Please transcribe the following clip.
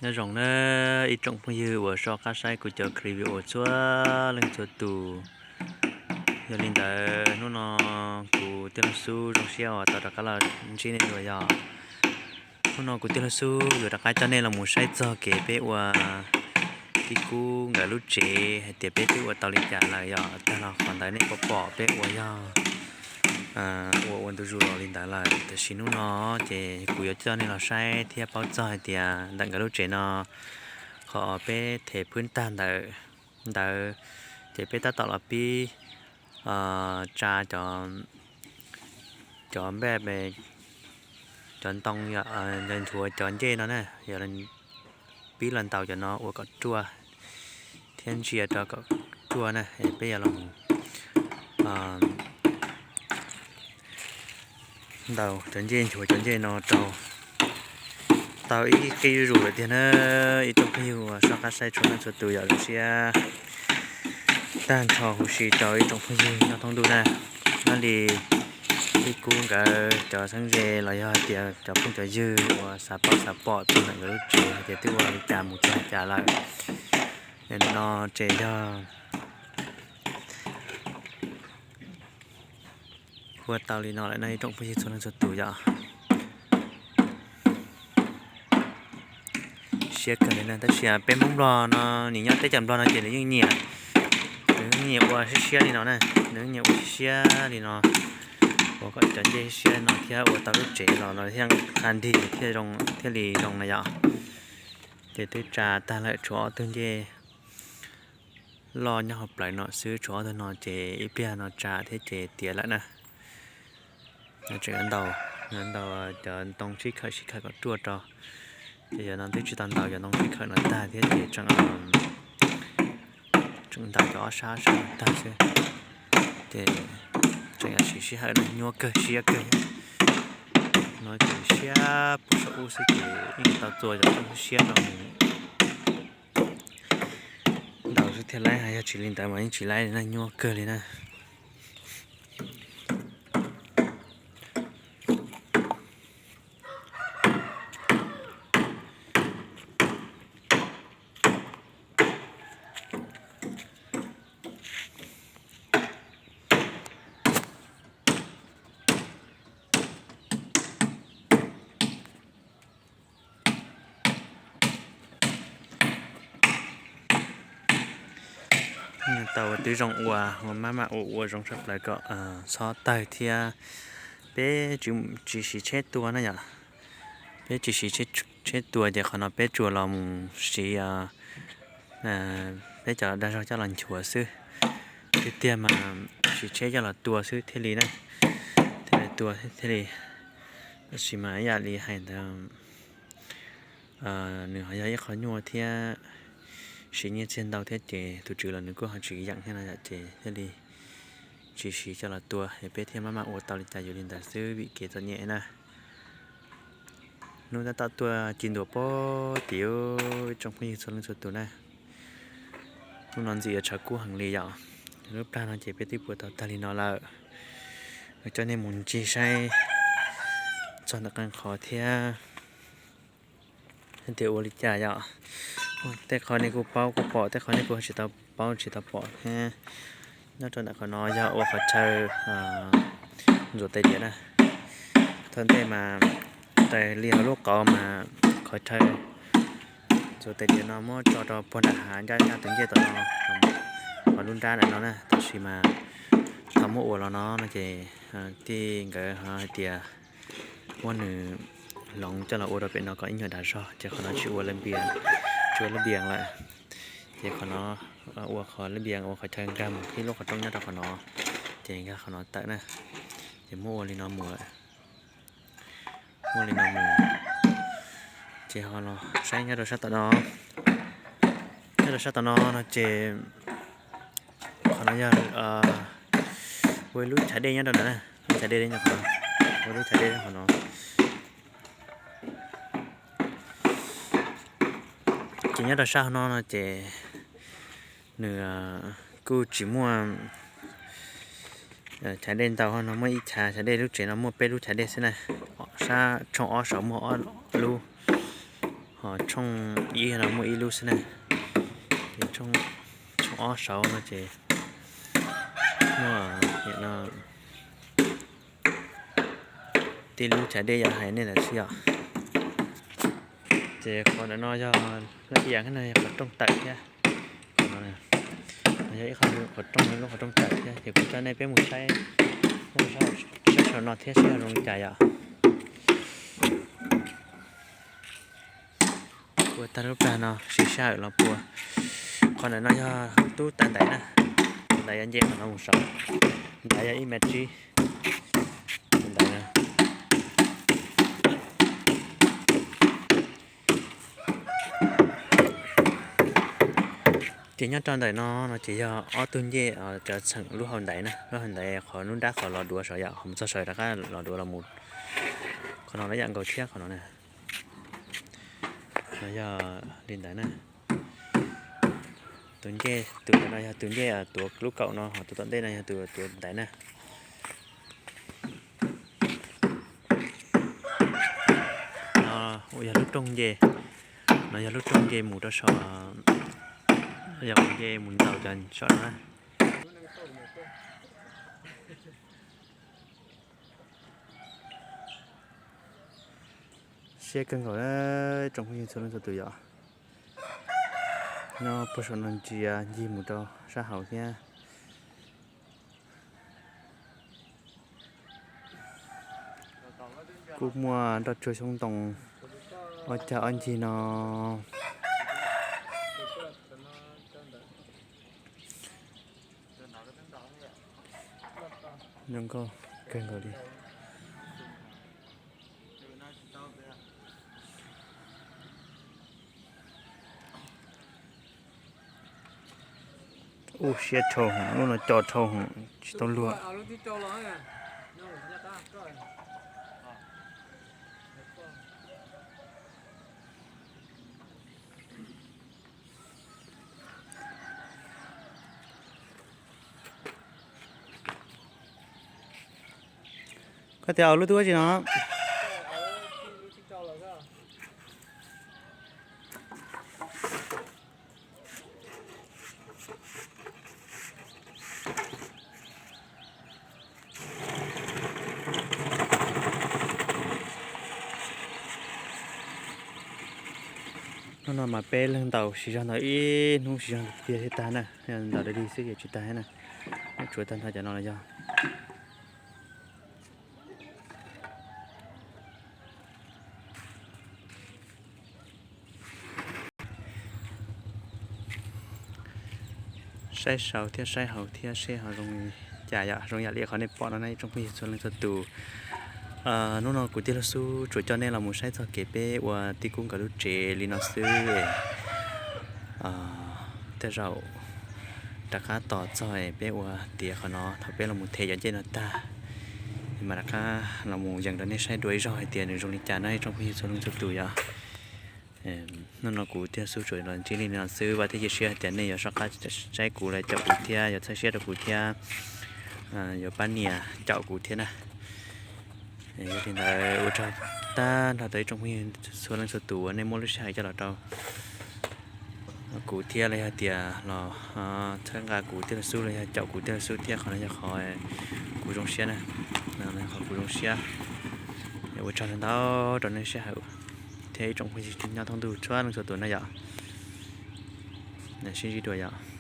Nyob zoo na ib tsoom phooj ywg uas soj qab saib kuv cov clip video txhua leej txhua tus. Yog li ntawd hnub no kuv Tij Laug Xub zoo siab uas tau rov qab los ntsib nej dua yog. Hnub no kuv Tij Laug Xub yuav rov qab coj nej los mus saib txog kev peb ua tib kub nkawd lub tsev hais tias peb twb ua tau li cas lawm yog tag los qhov ntawd nej pom pom peb ua yog ua ua ntu zus los li ntawd lawm. Tam sim hnub no ces kuv yuav coj nej los saib thiab paub txog hais tias ntawm nkawd lub tsev no qhov peb them phwb tag ntawd, ntawd ces peb tab tom los pib tsa cov, cov npaj, cov ntoo, nchuav cov ncej no na, yog pib los ntaus cov no ua kom ruaj thiab ntsia rau kom ruaj na, peb yuav los ntaus cov ncej, nchuav cov ncej no rau tau ib qib zuj zus lawm tiag na. Ib tsoom phooj ywg uas soj qab saib txhua leej txhua tus yog zoo siab tag nrho huv si rau ib tsoom phooj ywg nyob thoob ntuj na. Nyob li Tij Kub nkawd cov xeeb ze los yog hais tias cov phooj cov ywg uas xav paub xav pom txog ntawm nkawd lub tsev hais tias twb ua li cas mus txog li cas lawm, no ces yog ua tau li no lawm no ib tsoom phooj ywg txhua leej txhua tus yom. Siab kawg li na, tab sis peb Hmoob Nplog no, nim nyob teb chaws Nplog no ces nws yeej nyiam, nws yeej nyiam ua siab siab li no na, nws yeej nyiam ua siab siab li no, ua kom cov ncej siab no thiab ua tau lub tsev los no thiaj qha nrig thiaj li zoo na yom. Ces twb tsa tag lawm, tshuav ob tug ncej loj nyob hauv plawv no xwb, tshuav ob tug no ces ib pliag no tsa thiab ces tiav lawm na. Tseem yuav ntaus, yuav ntaus cov ntoo sib khawm sib khawm kom ruaj rau. Ces yog no twb tsis tau ntaus cov ntoo sib khawm no tag thiab ces tseem, tseem ntaus cov ob sab sab no tag xwb. Ces tseem yuav siv sij hawm no, nyuaj kawg siab kawg. No ces siab puag saum ub xwb ces yeej tsis tau txua cov siab no mus. Ntaus xwb thiaj laib, yog tsis li ntawd mas yeej tsis laib li na, nyuaj kawg li na. Tau twb zoo ua, ua maj mam ua ua zoo tshaj plaws kom txhob tawg thiab. Peb tsis siv tsheb tua na yom, peb tsis siv tsheb tua ces qhov no peb tsuas los mus siv peb cov dag zog coj los nchuav xwb. Tiag tiag mas siv tsheb coj los tua xwb thiaj li na, thiaj li tua thiaj li. Tab sis mas ib yam li hais ntawd, nws ho yog ib qho nyuaj thiab siv nyiaj txiag ntau thiab ces tus tswv los nws kuj ho tsis yeem thiab no yom, ces thiaj li tsis siv coj los tua es peb thiaj maj mam ua tau li cas yuav li ntawd xwb vim kev txom nyem na. Hnub tab tom tuaj ci ntua pob tim ib tsoom phooj ywg txhua leej txhua tus na. Hnub no ntxim yuav tshav kub heev li yom. Lub plag no ces peb twb puas tau tag li no lawm. Coj nej mus ncig saib txog ntawm qee qhov thiab hais tias ua li cas yom. Tej qhov nej kuj paub kuj pom, tej qhov nej kuj tsis tau paub tsis tau pom thiab. Nyob rau ntawm qhov no yog ua qhov chaw ntxuav tais diav na. Thaum ntej mas tais li hauv lub qauv mas qhov chaw ntxuav tais diav no muab tso rau puag nram hav ncaj ncaj tus ncej tom no, qhov lub nrab ntawm no na. Tab sis mas thaum muab ua los no no ces tij nkawd ho hais tias muab nws hloov coj los ua rau pem no kom ib nyuag dav zog ces qhov no tsis ua lab npias, tsis ua lab npias lawm. Ces qhov no ua qhov lab npias ua qhov chaw nkag mus ib lub qhov rooj nyob rau qhov no, ces nkag qhov no tawm na. Ces muab ua li no mus lawm. Muab li no mus, ces ho los saib nyob rau sab tom no. Nyob rau sab tom no no ces qhov no yog ua ib lub chav dej nyob rau ntawd na, lub chav dej nyob qhov no, ua lub chav dej qhov no. Ces nyob rau sab hauv no no ces nws kuj tsis muaj chav dej ntau, no muaj ib chav chav dej, lub tsev no muaj peb lub chav dej xwb na. Sab tshooj ob saum muaj ob lub, Tshooj ib no muaj ib lub xwb na, ces tshooj ob saud no ces muaj, tib lub chav dej yam hais nej ntawd xwb yom. Ces qhov ntawm no yog, ib yam no yog qhov rooj tawm thiab. Yog ib qhov rooj, lub qhov rooj tawm thiab ces kuv coj nej peb mus saib, mus saib saum no thiab seb ho zoo li cas yom. Puas tag lub plag no, sim sij hawm los puas. Qhov ntawm no yog tub taw ntaiv na, ntaiv yog nce qhov no mus saud, ntaiv yog ib mev tsib, ntaiv na. Ces nyob rau ntawm no no ces yog ob tug ncej cov txheem lub hau ntaiv na, lub hau ntaiv qhov lub nrab qhov los duav saud yom, qhov mus txog saud rov qab los duav los mus. Qhov no lawv yam nkaus thiab qhov no na. No yog li ntawd na. Tus ncej, tus no yog tus ncej tuav lub kaum no, ho tus tom ntej no yog tus tuav ntaiv na. No yog lub rooj nce, no yog lub rooj nce mus rau saum, yog nce mus ntaus cov saum no na. Siab kawg nkaus tsoom phooj ywg txhua leej txhua tus yom. Nyob puag saum no ntsia ncig mus rau sab hauv thiab. Kuj muaj nroj tsuag xyoob ntoo ob cag ob ncig no. Zoo nkauj kawg nkaus li. Ub, siab dhau heev, lub no co dhau heev tsis tau luag. Koj tias aus lub twb ua tsi no? Hnub no mas peb leeg ntaus siv zog ntaus ib hnub siv zog tiag thiaj tag na, yog ntaus daily xwb ces tsis tag thiab na. Tsuav tag nrho cov no los yog saib saud thiab saib hauv thiab seb ho zoo li cas yom, zoo yam li qhov nej pom no na ib tsoom phooj ywg txhua leej txhua tus. Hnub no kuv tij Lug Xub tsuas coj nej los mus saib txog kev peb ua tij Kub nkawd lub tsev li no xwb. Tej zaum rov qab tos txog peb ua tiav qhov no thaum peb los mus them cov ncej no tag, mam rov qab los mus yees rau nej saib dua ib zaug hais tias nws zoo li cas na ib tsoom phooj ywg txhua leej txhua tus yom. Hnub no kuv tij Lug Xub tsuas los ntsib li no xwb, vam thiab cia siab hais tias nej yuav soj qab saib kuv los caum kuv thiab yuav txhawb siab rau kuv thiab yuav pab nias caum kuv thiab na. Yog li ntawd ua tsaug tag nrho rau ib tsoom phooj ywg txhua leej txhua tus uas nej muab lub sij hawm coj los rau kuv thiab los yog tias los txhawb nqa kuv tij Lug Xub los yog caum kuv tij Lug Xub thiab qhov no yog qhov kuv zoo siab na. Qhov kuv zoo siab. Ua tsaug ntau rau nej sij hawm thiab ib tsoom phooj ywg nyob thoob ntuj txhua leej txhua tus na yom. Sib ntsib dua yom.